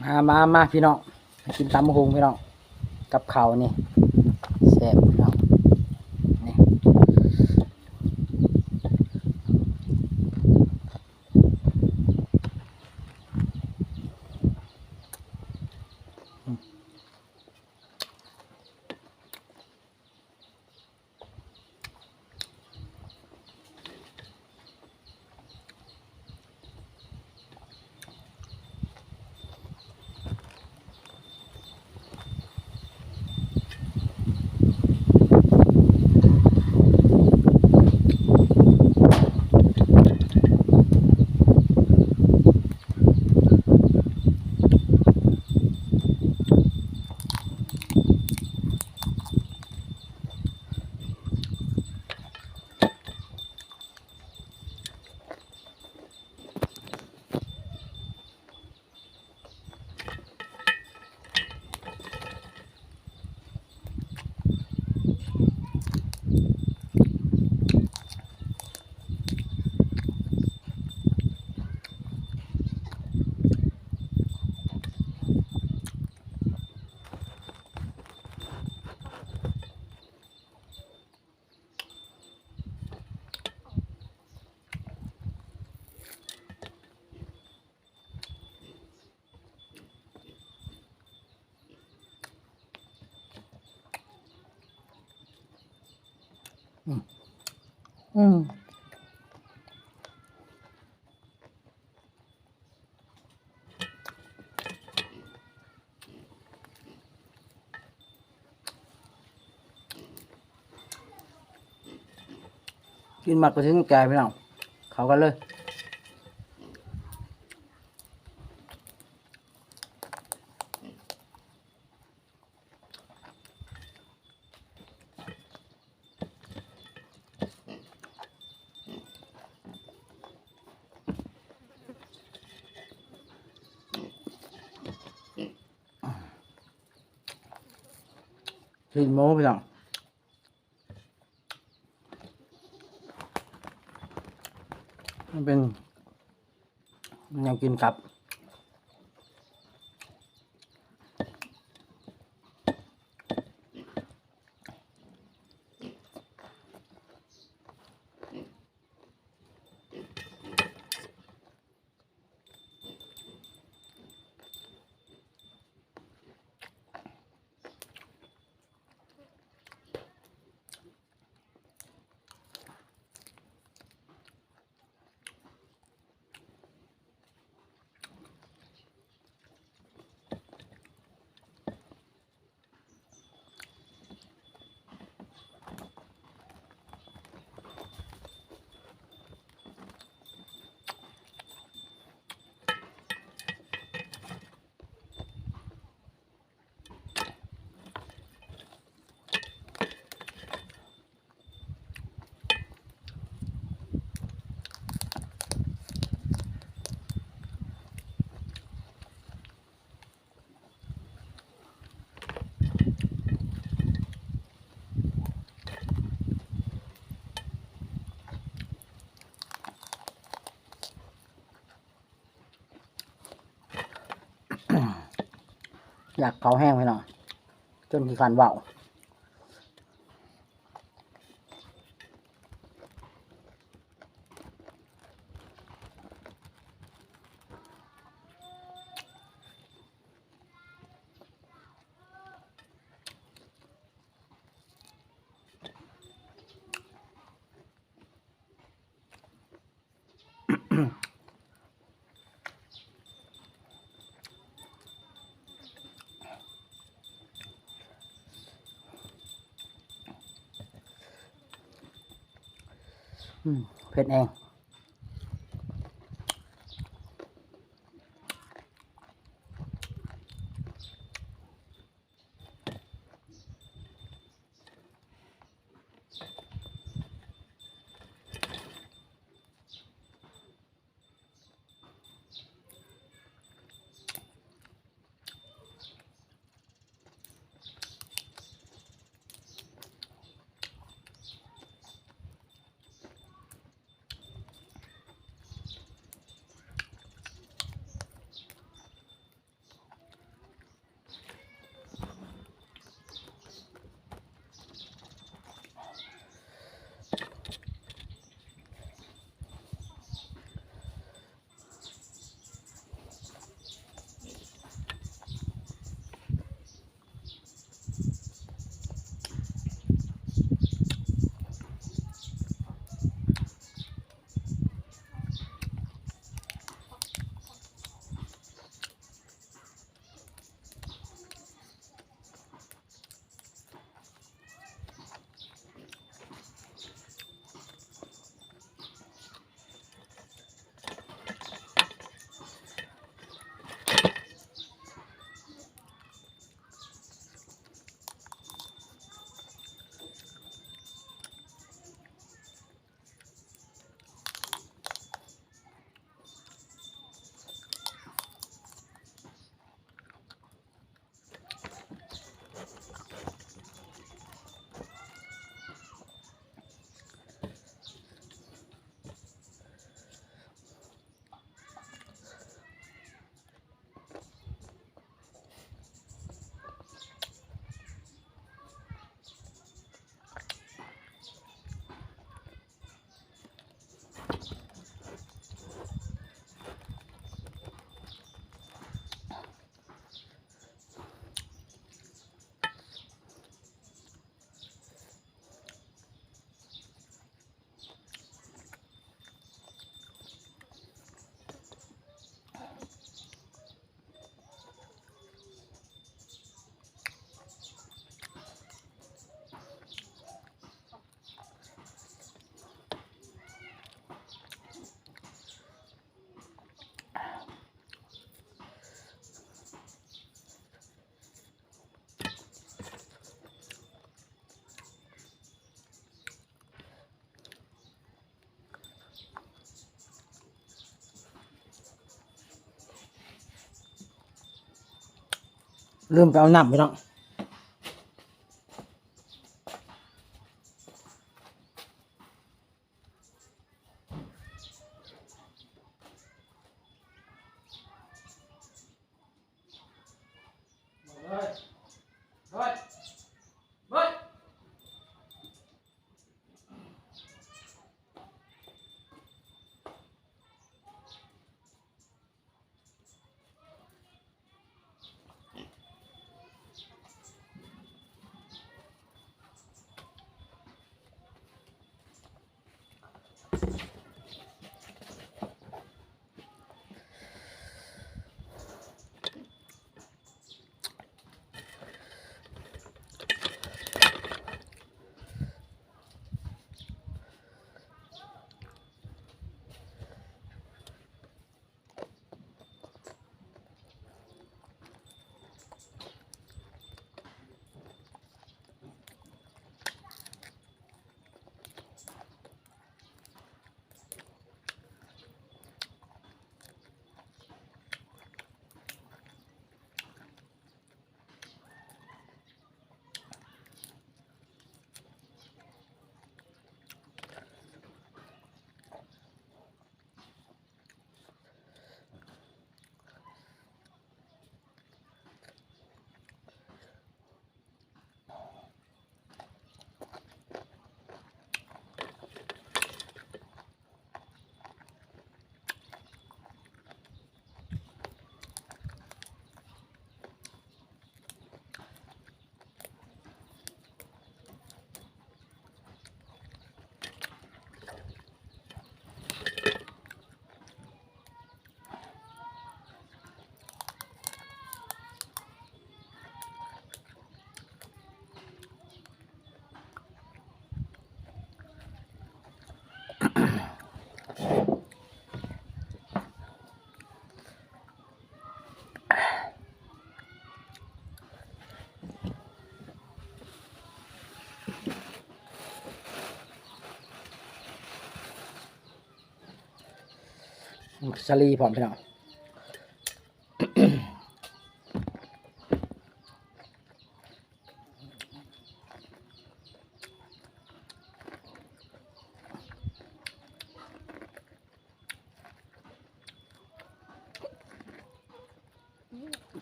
ມາ ມາ ມາ ພີ່ນ້ອງ ມາກິນຕຳບັກຫຸ່ງພີ່ນ້ອງ ກັບເຂົ້ານີ້ ແຊບພີ່ນ້ອງ ນີ້ ອືມ. ອືມ ອືມ. ກິນໝາກກະທິນແກ່ພີ່ນ້ອງ ເຂົ້າກັນເລີຍ. ຊີ້ນໝູພີ່ນ້ອງ ມັນເປັນແນວກິນກັບ. ຢາກເຂົ້າແຮງພີ່ນ້ອງ ຈົນຂີ້ຄ້ານເວົ້າ. ອືມ ເຜັດແຮງ. ອ ລືມໄປເອົານ້ຳ ພີ່ນ້ອງ. ສາລີພ້ອມ ພີ່ນ້ອງ.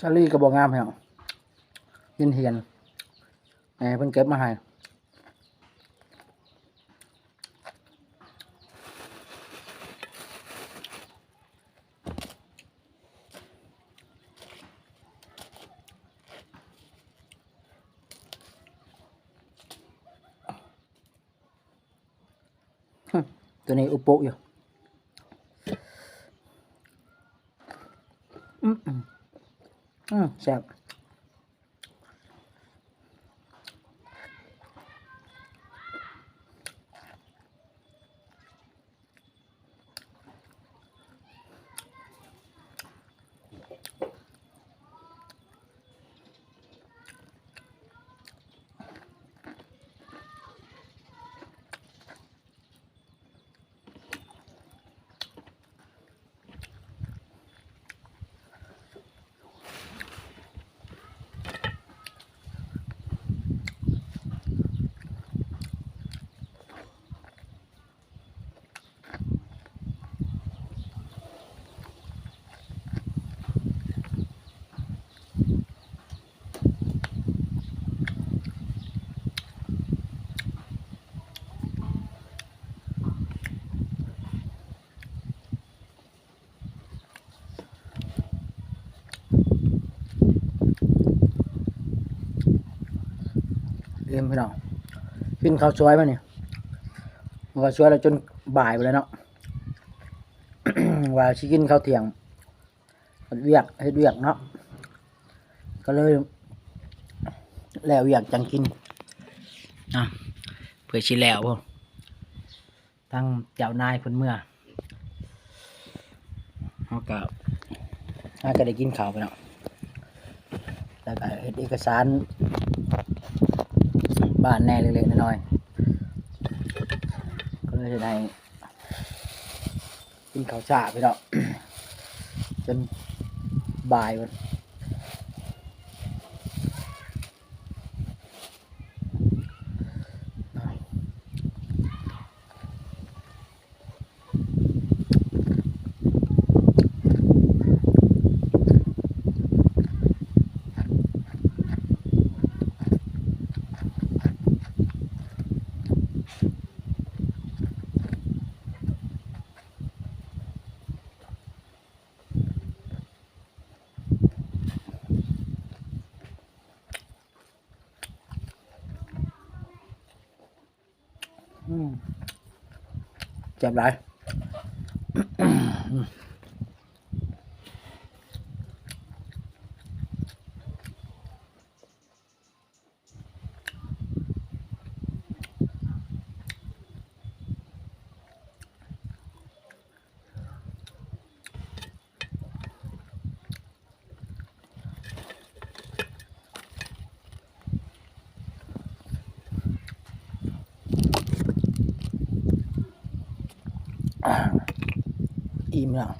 ສາລີກໍບໍ່ງາມ ພີ່ນ້ອງ ເຫັນຫຽນ ແມ່ເພິ່ນເກັບມາໃຫ້. ໂຕນີ້ອຸປຸຢູ່. ອືມ ອືມ ແຊບ. ອີ່ມ ພີ່ນ້ອງ ກິນເຂົ້າສວຍມານີ້ ເຂົ້າສວຍແລ້ວຈົນບ່າຍໄປແລ້ວເນາະ ວ່າຊິກິນເຂົ້າທ່ຽງ ເຮັດວຽກ ເຮັດວຽກເນາະ ກໍເລີຍແລ້ວວຽກຈັ່ງກິນ ອ່າ ເພື່ອຊິແລ້ວ ທາງເຈົ້ານາຍເພິ່ນເມືອ ເຮົາກະ ເຮົາກະໄດ້ກິນເຂົ້າໄປເນາະ ແລ້ວກະເຮັດເອກະສານບ້ານແດ່ເລັກໆນ້ອຍໆ ກໍເລີຍເຮັດໃຫ້ ກິນເຂົ້າຊ້າພີ່ນ້ອງ ຈົນບ່າຍພຸ້ນ. ແຊບຫຼາຍ. ອີ່ມແລ້ວ.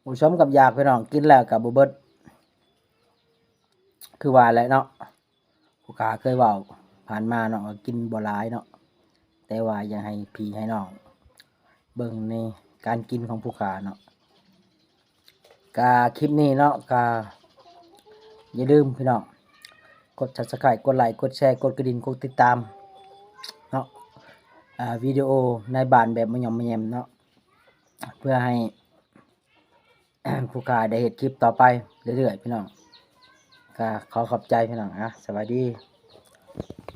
ຜູ້ຊົມກັບຢາກ ພີ່ນ້ອງ ກິນແລ້ວກໍບໍ່ເບິດ ຄືວ່າແຫຼະເນາະ. ຜູ້ຂ້າເຄີຍເວົ້າຜ່ານມາເນາະ ວ່າກິນບໍ່ຫຼາຍເນາະ ແຕ່ວ່າຢາກໃຫ້ພີ່ໃຫ້ນ້ອງເບິ່ງໃນການກິນຂອງຜູ້ຂ້າເນາະ. ກະຄລິບນີ້ເນາະ ກະຢ່າລືມພີ່ນ້ອງ ກົດ Subscribe ກົດໄລ ກົດແຊ ກົດກະດິ່ງ ກົດຕິດຕາມເນາະ ອ່າ ວິດີໂອນາຍບ້ານແບບມະຫຍໍ້ມມະແຫຍ່ມເນາະ ເພື່ອໃຫ້ ຜູ້ຂ້າໄດ້ເຮັດຄລິບຕໍ່ໄປເລື້ອຍໆ ພີ່ນ້ອງ. ກະຂໍຂອບໃຈພີ່ນ້ອງ ອາ ສະບາຍດີ.